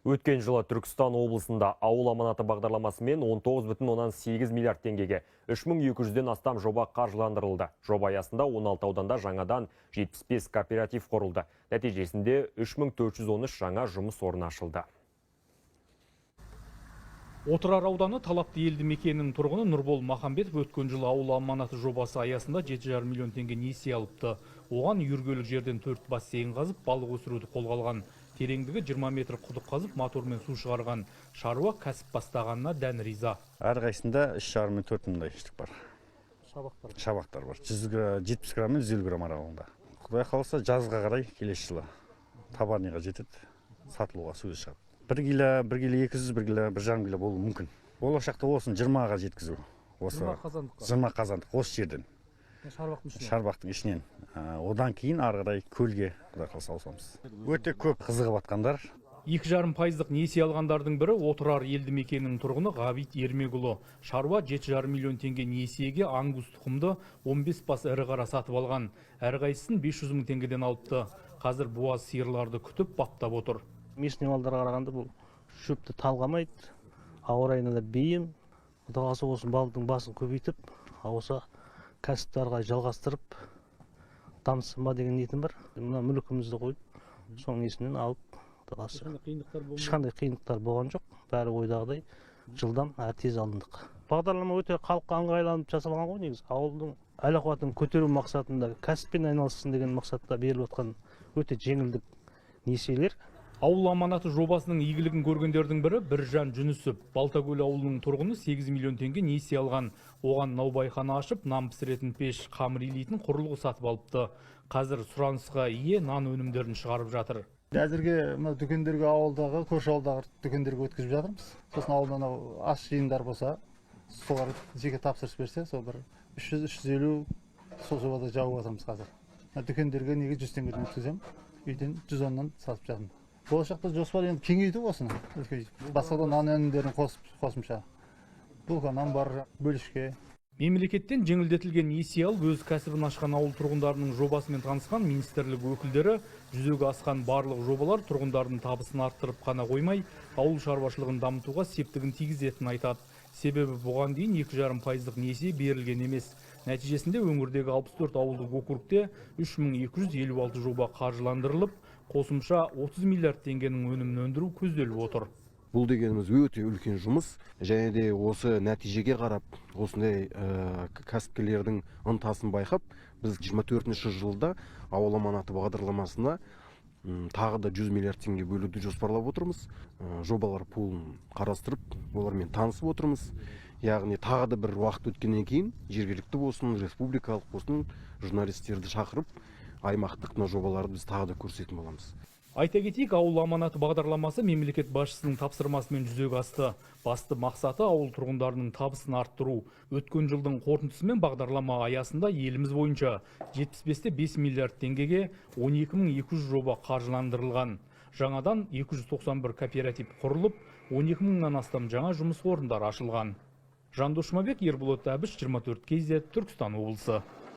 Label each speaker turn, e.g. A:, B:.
A: Өткен жылы Түркістан облысында «Ауыл аманаты» бағдарламасымен 19,8 миллиард теңгеге 3200-ден астам жоба қаржыландырылды. Жоба аясында 16 ауданда жаңадан 75 кооператив құрылды. Нәтижесінде 3413 жаңа жұмыс орны ашылды.
B: Отырар ауданы Талапты елді мекенінің тұрғыны Нұрбол Махамбетов өткен жылы «Ауыл аманаты» жобасы аясында 7,5 миллион теңге несие алыпты. Оған үйіргелік жерден төрт бассейн қазып, балық өсіруді қолға алған. Тереңдігі 20 метр құдық қазып, мотормен су шығарған. Шаруа кәсіп бастағанына дән риза.
C: Әрқайсысында 3,5 мен 4 мыңдай штук бар.
B: Шабақтар.
C: Шабақтар бар. 100, 70 грамм мен 150 грамм аралығында. Құдай қаласа, жазға қарай, келесі жылы товарныйға жетеді, сатылуға сөзі шығады. 1 кило, 1 кило 200, 1 кило, 1,5 кило болуы мүмкін. Болашақта осыны 20-ға жеткізу. Осы
B: қазандыққа.
C: 20 қазандық осы жерден.
B: Шарбақтың ішіне.
C: Шарбақтың ішінен. Одан кейін ары қарай көлге, құдай қаласа, ауысамыз. Өте көп қызығып жатқандар.
B: 2,5 пайыздық несие алғандардың бірі – Отырар елді мекенінің тұрғыны Ғабит Ермекұлы. Шаруа 7,5 миллион теңге несиеге ангус тұқымды 15 бас ірі қара сатып алған. Әрқайсысын 500 мың теңгеден алыпты. Қазір буаз сиырларды күтіп баптап отыр.
D: Местный малдарға қарағанда бұл шөпті талғамайды, ауа райына да бейім. Құдай қаласа, осы малдың басын көбейтіп, осы кәсіпті ары қарай жалғастырып, дамысын ба деген ниетім бар. Мына мүлкімізді қойып, соның несінен алып, құдай қаласа. Ешқандай қиындықтар болған жоқ, бәрі ойдағыдай жылдам әрі тез алындық. Бағдарлама өте халыққа ыңғайланып жасалған ғой негізі. Ауылдың әл ауқатын көтеру мақсатында, кәсіппен айналыссын деген мақсатта беріліп жатқан өте жеңілдік несиелер.
B: «Ауыл аманаты» жобасының игілігін көргендердің бірі – Біржан Жүнісов. Балтакөл ауылының тұрғыны 8 миллион теңге несие алған. Оған наубайхана ашып, нан пісіретін пеш, қамыр илейтін құрылғы сатып алыпты. Қазір сұранысқа ие нан өнімдерін шығарып жатыр.
E: Әзірге мына дүкендерге, ауылдағы, көрші ауылдағы дүкендерге өткізіп жатырмыз. Сосын ауылда анау ас жиындар болса, солар жеке тапсырыс берсе, сол бір 300, 350, сол жобада жауып жатырмыз қазір. Мына дүкендерге неге 100 теңгеден өткіземін, үйден 110-нан сатып жатырмын. Болашақта жоспар енді кеңейту, осыны үлкейтіп, басқа да нан өнімдерін қосып, қосымша булка нан бар, бөлішке.
B: Мемлекеттен жеңілдетілген несие алып, өз кәсібін ашқан ауыл тұрғындарының жобасымен танысқан министрлік өкілдері жүзеге асқан барлық жобалар тұрғындардың табысын арттырып қана қоймай, ауыл шаруашылығын дамытуға септігін тигізетінін айтады. Себебі бұған дейін 2,5 пайыздық несие берілген емес. Нәтижесінде өңірдегі 64 ауылдық округте 3256 жоба қаржыландырылып, қосымша 30 миллиард теңгенің өнімін өндіру көзделіп отыр.
F: Бұл дегеніміз өте үлкен жұмыс. Және де осы нәтижеге қарап, осындай кәсіпкерлердің ынтасын байқап, біз 24 жылда «Ауыл аманаты» бағдарламасына тағы да 100 миллиард теңге бөлуді жоспарлап отырмыз. Жобалар пулын қарастырып, олармен танысып отырмыз. Яғни тағы да бір уақыт өткеннен кейін жергілікті болсын, республикалық болсын, журналистерді шақырып, аймақтық мына жобаларды біз тағы да көрсететін боламыз.
B: Айта кетейік, «Ауыл аманаты» бағдарламасы мемлекет басшысының тапсырмасымен жүзеге асты. Басты мақсаты – ауыл тұрғындарының табысын арттыру. Өткен жылдың қорытындысымен бағдарлама аясында еліміз бойынша 75-те 5 миллиард теңгеге 12 200 жоба қаржыландырылған. Жаңадан 291 кооператив құрылып, 12 мыңнан астам жаңа жұмыс орындары ашылған. Жандос Жұмабек, Ерболат Әбіш, 24 KZ, Түркістан облысы.